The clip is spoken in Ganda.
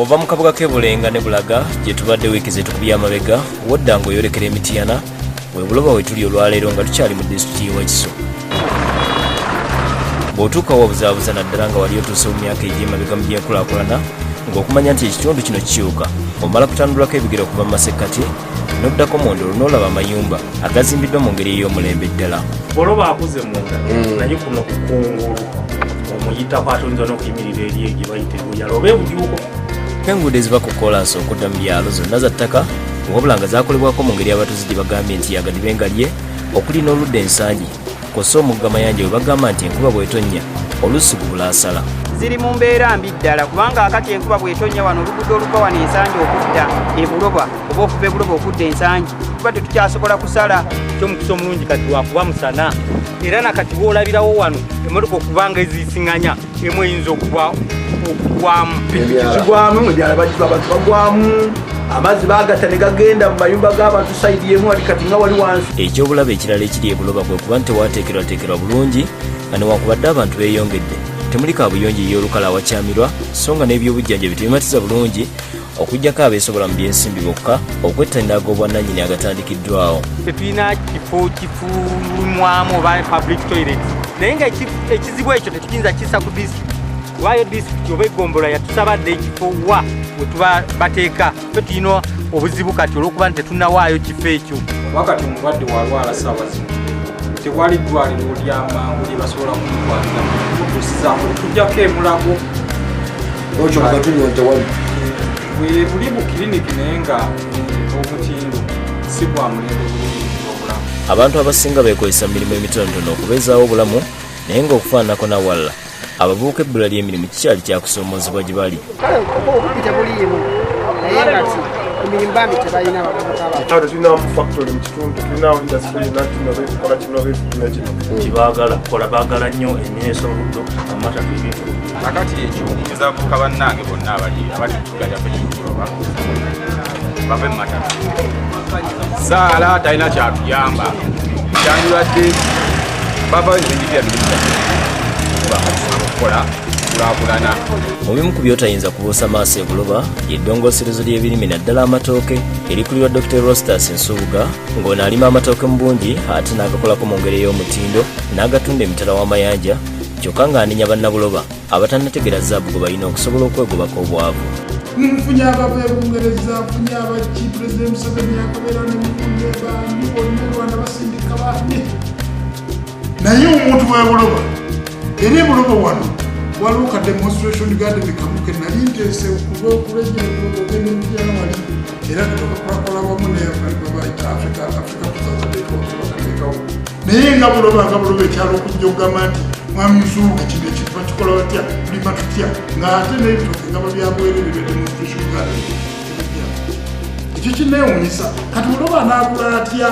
Bw'ova mu kabuga k'e Bulenga ne Bulaga gye tubadde wiiki ze tukubye amabega, wodda ng'oyolekera e Mityana, we Buloba we tuli olwaleero nga tukyali mu disitulikiti y'e Wakiso. Bw'otuuka wabuzaabuza naddala nga wali otuuse mu myaka egy'emabega mu by'enkulaakulana ng'okumanya nti ekitundu kino kikyuka, omala kutandulako ebigere okuva mu masekkati n'oddako munda olwo n'olaba amayumba agazimbiddwa mu ngeri ey'omulembe ddala. Bw'oloba akuze munda naye kuno kukungulu omuyitako ate oyinza n'okuyimirira eri egye bayita ebuyala oba ebujuuko. Enguudo eziva ku kkoolaasi okudda mu byalo zonna za ttaka wabula nga zaakolebwako mu ngeri abatuuze gye bagambye nti yagadibe ngalye okuli n'oludda ensangi kw'ossa omugga Mayanja we bagamba nti enkuba bw'etonnya oluusi gubula asala. Ziri mu mbeera mbi ddala kubanga akati enkuba bw'etonnya wano oluguudo oluva wano ensangi okudda e Buloba oba okuva e Buloba okudda ensangi tuba tetukyasobola kusala. Ky'omukisa omulungi kati lwakuba musana era nakati woolabirawo wano emmotoka okuba nga ezisinganya emu eyinza okugwamu. Zigwamu ebyala abantu bagwamu amazzi bagata ne gagenda mu mayumba g'abantu sayidi emu wali kati nga wali wansi. Ekyobulabe ekirala ekiri e Buloba kwe kuba nti tewaateekerwateekerwa bulungi nga newankubadde abantu beeyongedde temuli kaabuyonjo ey'olukale awakyamirwa so nga n'ebyobujjanjabi tebimatiza bulungi okuggyako abeesobola mu by'ensimbi bokka okwettanira ag'obwannannyini agatandikiddwawo. Tetulina kifo kifulumwamu oba public toilet naye nga ekizibu ekyo tetuyinza kisa ku disitulikiti kubayo disitulikiti oba eggombolola yatusaba dda ekifo wa we tuba bateeka ffe tulina obuzibu kati olw'okuba nti tetunnawaayo kifo ekyo. Wakati omulwadde walwala ssaawa zino tewali ddwaliro lyamangu lye basobola kumutwalira kutuusizaako tujjako emulago Ekyo nga tunywa tewali. Bwe buli bu kiriniki naye nga omutindo si gwa mulembe bulungi obulamu. Abantu abasinga beekozesa mirimu emitonotono okubeezaawo obulamu naye ng'okufaananako n'awalala abavubuka ebbula ly'emirimu kikyali kyakusoomoozebwa gye bali. Kale obubbi tebuliimu naye nga ti emirimu bambi tebalina abavubuka bato. Kale tulinamu factory mu kitundu, tulinawo industry yonna kino beekola kino beekuna kino. Tibaagala kukola, baagala nnyo emyeso, obuddo, amatatu, ebintu. Kakati ekyo nza abavubuka bannange bonna abali abali mu kibuga kyaffe ky'Obuloba bave mu matatu. Saala talina kyatuyamba kyandibadde bavayo ne benyigira mirimu gyaffe kuba tusobola okukola kulaakulana. Mu bimu ku by'otayinza kubuusa maaso e Buloba lye ddongooserezo ly'ebirime naddala amatooke erikulirwa Dokita Erastus Nsubuga ng'ono alima amatooke mu bungi ate n'agakolako mu ngeri ey'omutindo n'agatunda emitala w'amayanja kyokka ng'anenya bannabuloba abatannategeera zaabu gwe balina okusobola okwegobako obwavu. Nfunye abava e Bungereza, nfunye abaki, Pulezidenti Museveni akabeera ne mukunde bangi bonna e Rwanda basindika bangi. Naye omuntu w'e Buloba era e Buloba wano waliwo ka demonstration garden kamu ke nali nteese okuva okulejja ogenda emityana wali era tukakola wamu ne bayita Africa Africa 2008 bakateekawo naye nga Buloba nga Buloba ekyalo okujja okugamba nti mwami Nsubuga kino ekintu bakikola batya tulima tutya ng'ate n'ebitooke nga babyabwerere bya demonstration garden tebijja. Ekyo kinneewuunyisa kati Buloba anaagula atya?